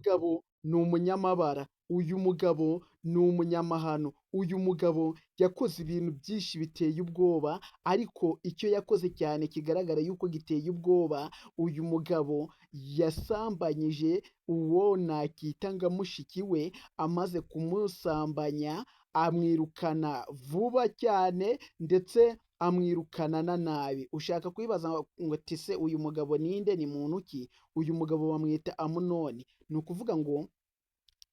Mugabo ni umunyamabara, uyu mugabo ni umunyamahano, uyu mugabo yakoze ibintu byinshi biteye ubwoba, ariko icyo yakoze cyane kigaragara yuko giteye ubwoba, uyu mugabo yasambanyije uwo nakita nka mushiki we, amaze kumusambanya amwirukana vuba cyane ndetse amwirukana na nabi. Ushaka kwibaza ngo ati se uyu mugabo ninde, ni muntu ki? Uyu mugabo bamwita Amunoni. Ni ukuvuga ngo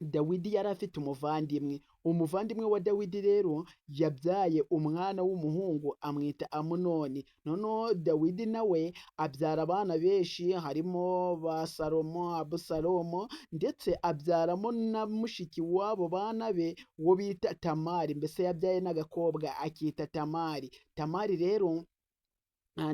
Dawidi yari afite umuvandimwe, umuvandimwe wa Dawidi rero yabyaye umwana w'umuhungu amwita Amunoni. Noneho Dawidi nawe abyara abana benshi harimo ba Salomo, Abusalomo, ndetse abyaramo na mushiki w'abo bana be uwo bita Tamari, mbese yabyaye n'agakobwa akita Tamari. Tamari rero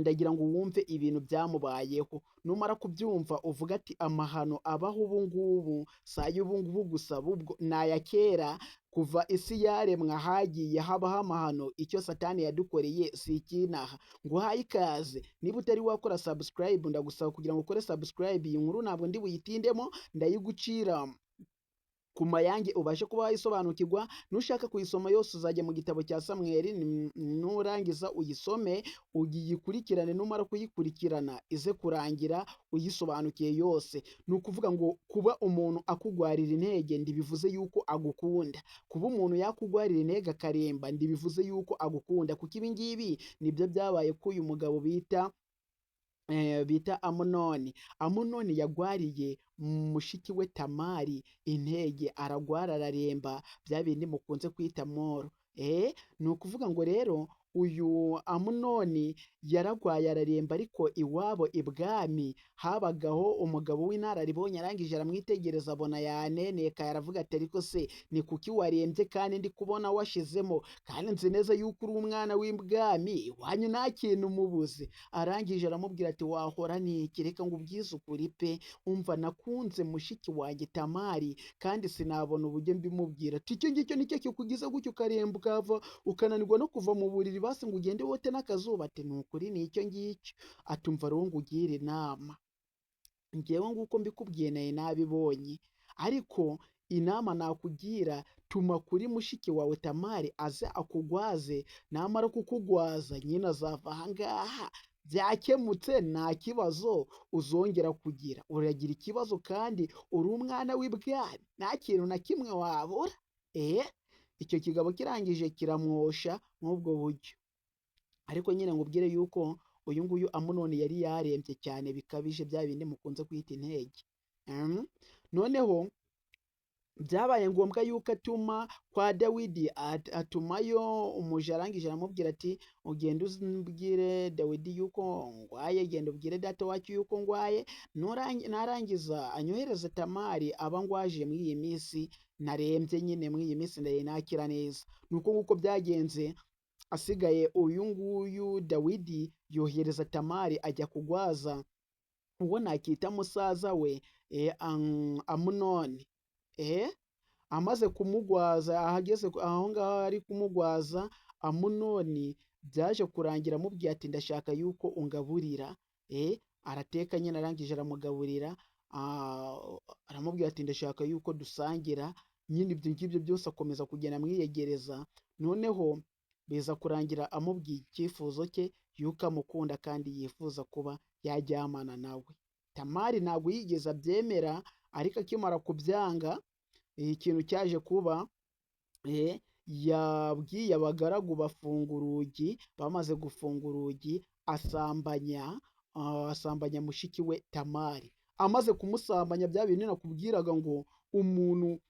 ndagira ngo wumve ibintu byamubayeho, numara kubyumva uvuga ati amahano abaho ubu ngubu si ay'ubu ngubu gusa, ahubwo ni aya kera, kuva isi yaremwa hagiye habaho amahano, icyo Satani yadukoreye si ikinaha. Nguhaye ikaze, niba utari wakora subscribe ndagusaba kugira ngo ukore subscribe, iyi nkuru ntabwo ndi buyitindemo, ndayigucira ku mayange ubashe kuba wayisobanukirwa. Nushaka kuyisoma yose uzajya mu gitabo cya Samweli, nurangiza uyisome uyikurikirane, numara kuyikurikirana ize kurangira uyisobanukiye yose. Ni ukuvuga ngo kuba umuntu akugwarira intege ntibivuze yuko agukunda, kuba umuntu yakugwarira intege akaremba ntibivuze yuko agukunda, kuko ibi ngibi nibyo byabaye kuri uyu mugabo bita Amunoni. Amunoni yagwariye mushiki we Tamari intege, aragwara araremba, bya bindi mukunze kwita moro. Ni ukuvuga ngo rero uyu Amunoni yaragwaye araremba, ariko iwabo ibwami habagaho umugabo w'inararibonye, arangije aramwitegereza abona yanenekaye, aravuga ati ariko se ni kuki warembye kandi ndi kubona washizemo, kandi nzi neza yuko uri umwana w'ibwami, iwanyu nta kintu mubuze. Arangije aramubwira ati wahora n'iki, reka ngubwize ukuri pe, umva nakunze mushiki wanjye Tamari kandi sinabona uburyo mbimubwira. Ati icyo ngicyo nicyo kikugize gutyo ukaremba ukava ukananirwa no kuva mu buriri basi ngo ugende wote n'akazuba? Ati ni ukuri ni icyo ngicyo. Ati umva rero ngugire inama, njyewe nguko mbikubwiye nari nabibonye, ariko inama nakugira, tuma kuri mushiki wawe Tamari aze akugwaze, namara kukugwaza nyine azava aha ngaha byakemutse, nta kibazo uzongera kugira. Uragira ikibazo kandi uri umwana w'ibwami, nta kintu na kimwe wabura. Icyo kigabo kirangije kiramwosha nk'ubwo buryo. Ariko nyine ngubwire yuko uyu nguyu Amunoni yari yarembye cyane bikabije, bya bindi mukunze kwita intege. Noneho byabaye ngombwa yuko atuma kwa Dawidi, atumayo umuja, arangije aramubwira ati ugende ubwire Dawidi yuko ngwaye, genda ubwire data wacu yuko ngwaye, narangiza anyohereze Tamari aba ngwaje muri iyi minsi narembye, nyine muri iyi minsi nari nakira neza. Nuko nguko byagenze, asigaye uyu nguyu Dawidi yohereza Tamari ajya kugwaza uwo nakita musaza we Amunoni. Amaze kumugwaza, ahageze aho ngaho ari kumugwaza, Amunoni byaje kurangira amubwiye ati ndashaka yuko ungaburira. Arateka nyine, arangije aramugaburira, aramubwira ati ndashaka yuko dusangira nyine. Ibyo ngibyo byose akomeza kugenda amwiyegereza, noneho biza kurangira amubwiye icyifuzo cye yuko amukunda kandi yifuza kuba yaryamana nawe. Tamari ntabwo yigeze abyemera, ariko akimara kubyanga ikintu cyaje kuba, yabwiye abagaragu bafunga urugi, bamaze gufunga urugi asambanya mushiki we Tamari. Amaze kumusambanya, bya bintu nakubwiraga ngo umuntu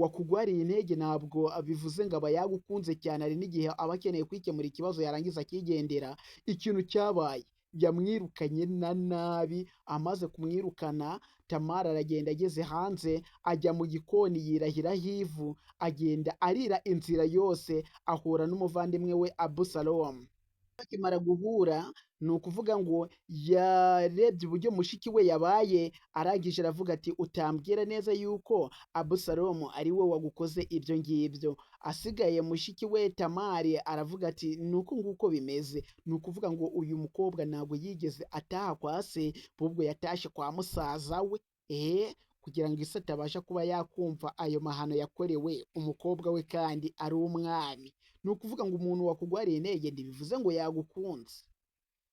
wakugwariye intege ntabwo bivuze ngo aba yagukunze cyane, hari n'igihe aba akeneye kwikemura ikibazo yarangiza akigendera. Ikintu cyabaye, yamwirukanye na nabi. Amaze kumwirukana, Tamari aragenda, ageze hanze ajya mu gikoni yirahiraho ivu, agenda arira inzira yose, ahura n'umuvandimwe we Abusalomu. Bakimara guhura, ni ukuvuga ngo yarebye uburyo mushiki we yabaye, arangije aravuga ati utambwira neza yuko Abusalomu ari we wagukoze ibyo ngibyo. Asigaye mushiki we Tamari aravuga ati ni uku nguko bimeze. Ni ukuvuga ngo uyu mukobwa ntabwo yigeze ataha kwa se, ahubwo yatashye kwa musaza we. Kugira ngo ise atabasha kuba yakumva ayo mahano yakorewe umukobwa we kandi ari umwami. Ni ukuvuga ngo umuntu wakugwariye intege ntibivuze ngo yagukunze.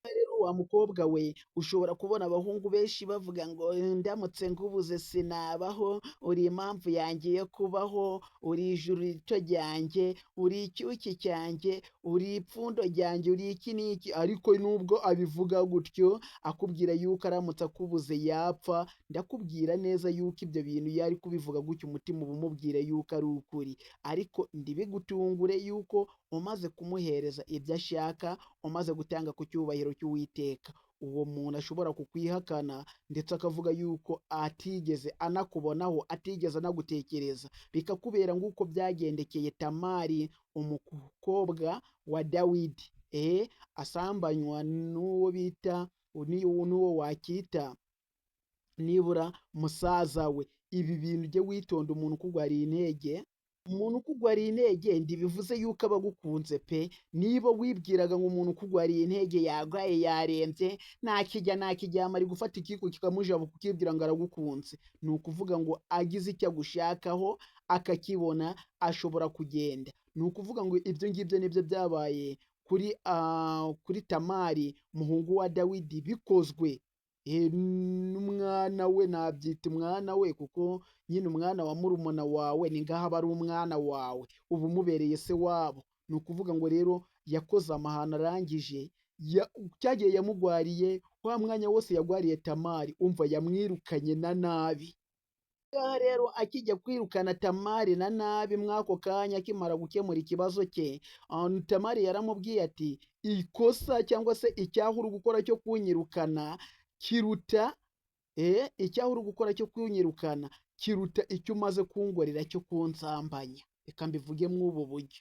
Rero wa mukobwa we, ushobora kubona abahungu benshi bavuga ngo ndamutse ngubuze sinabaho, uri impamvu yanjye yo kubaho, uri ijuru rito ryanjye, uri icyuki cyanjye, uri ipfundo ryanjye, uri iki n'iki. Ariko nubwo abivuga gutyo akubwira yuko aramutse akubuze yapfa, ndakubwira neza yuko ibyo bintu iyo ari kubivuga gutyo umutima uba umubwira yuko ari ukuri. Ariko ntibigutungure yuko umaze kumuhereza ibyo ashaka, umaze gutanga ku cyubahiro cy'Uwiteka, uwo muntu ashobora kukwihakana ndetse akavuga yuko atigeze anakubonaho, atigeze anagutekereza, bikakubera nk'uko byagendekeye Tamari umukobwa wa Dawidi, asambanywa n'uwo bita n'uwo wakita nibura musaza we. Ibi bintu ujye witonda, umuntu ukugwariye intege, umuntu ukugwariye intege ntibivuze yuko aba agukunze pe. Niba wibwiraga ngo umuntu ukugwariye intege yarwaye yarembye ntakijya ntakiryama ari gufata ikiko kikamujabuka ukibwira ngo aragukunze, ni ukuvuga ngo agize icyo agushakaho akakibona ashobora kugenda. Ni ukuvuga ngo ibyo ngibyo nibyo byabaye kuri Tamari muhungu wa Dawidi, bikozwe n'umwana we, nabyita umwana we kuko nyine umwana wa murumuna wawe ni ngaho aba ari umwana wawe, uba umubereye se wabo. Ni ukuvuga ngo rero yakoze amahano arangije, cyagihe yamugwariye wa mwanya wose yagwariye Tamari, umva yamwirukanye na nabi. Ngaha rero akijya kwirukana Tamari na nabi mw'ako kanya akimara gukemura ikibazo cye, Tamari yaramubwiye ati ikosa cyangwa se icyaha uri gukora cyo kunyirukana kiruta icyaha uri gukora cyo kunyirukana kiruta icyo umaze kungorera cyo kunsambanya. Reka mbivuge mw'ubu buryo,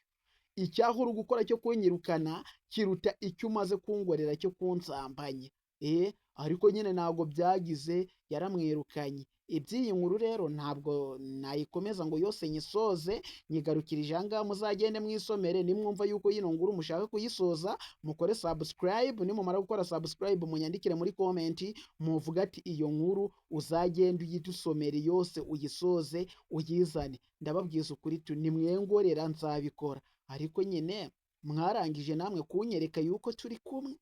icyaha uri gukora cyo kunyirukana kiruta icyo umaze kungorera cyo kunsambanya. Ariko nyine ntabwo byagize, yaramwirukanye. Iby'iyi nkuru rero ntabwo nayikomeza ngo yose nyisoze, nyigarukirije aha ngaha, muzagende mwisomere. Nimwumva yuko yino nkuru mushaka kuyisoza, mukore subscribe. Nimumara gukora subscribe munyandikire muri comment muvuga ati iyo nkuru uzagende uyidusomere yose uyisoze uyizane. Ndababwiza ukuri tu nimwengorera nzabikora, ariko nyine mwarangije namwe kunyereka yuko turi kumwe.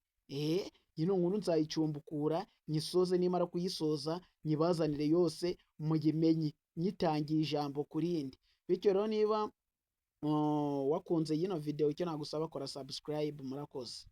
Ino nkuru nzayicumbukura nyisoze, nimara kuyisoza nyibazanire yose muyimenye, nyitangiye ijambo ku rindi. Bityo rero niba wakunze yino video, icyo nagusaba kora subscribe. Murakoze.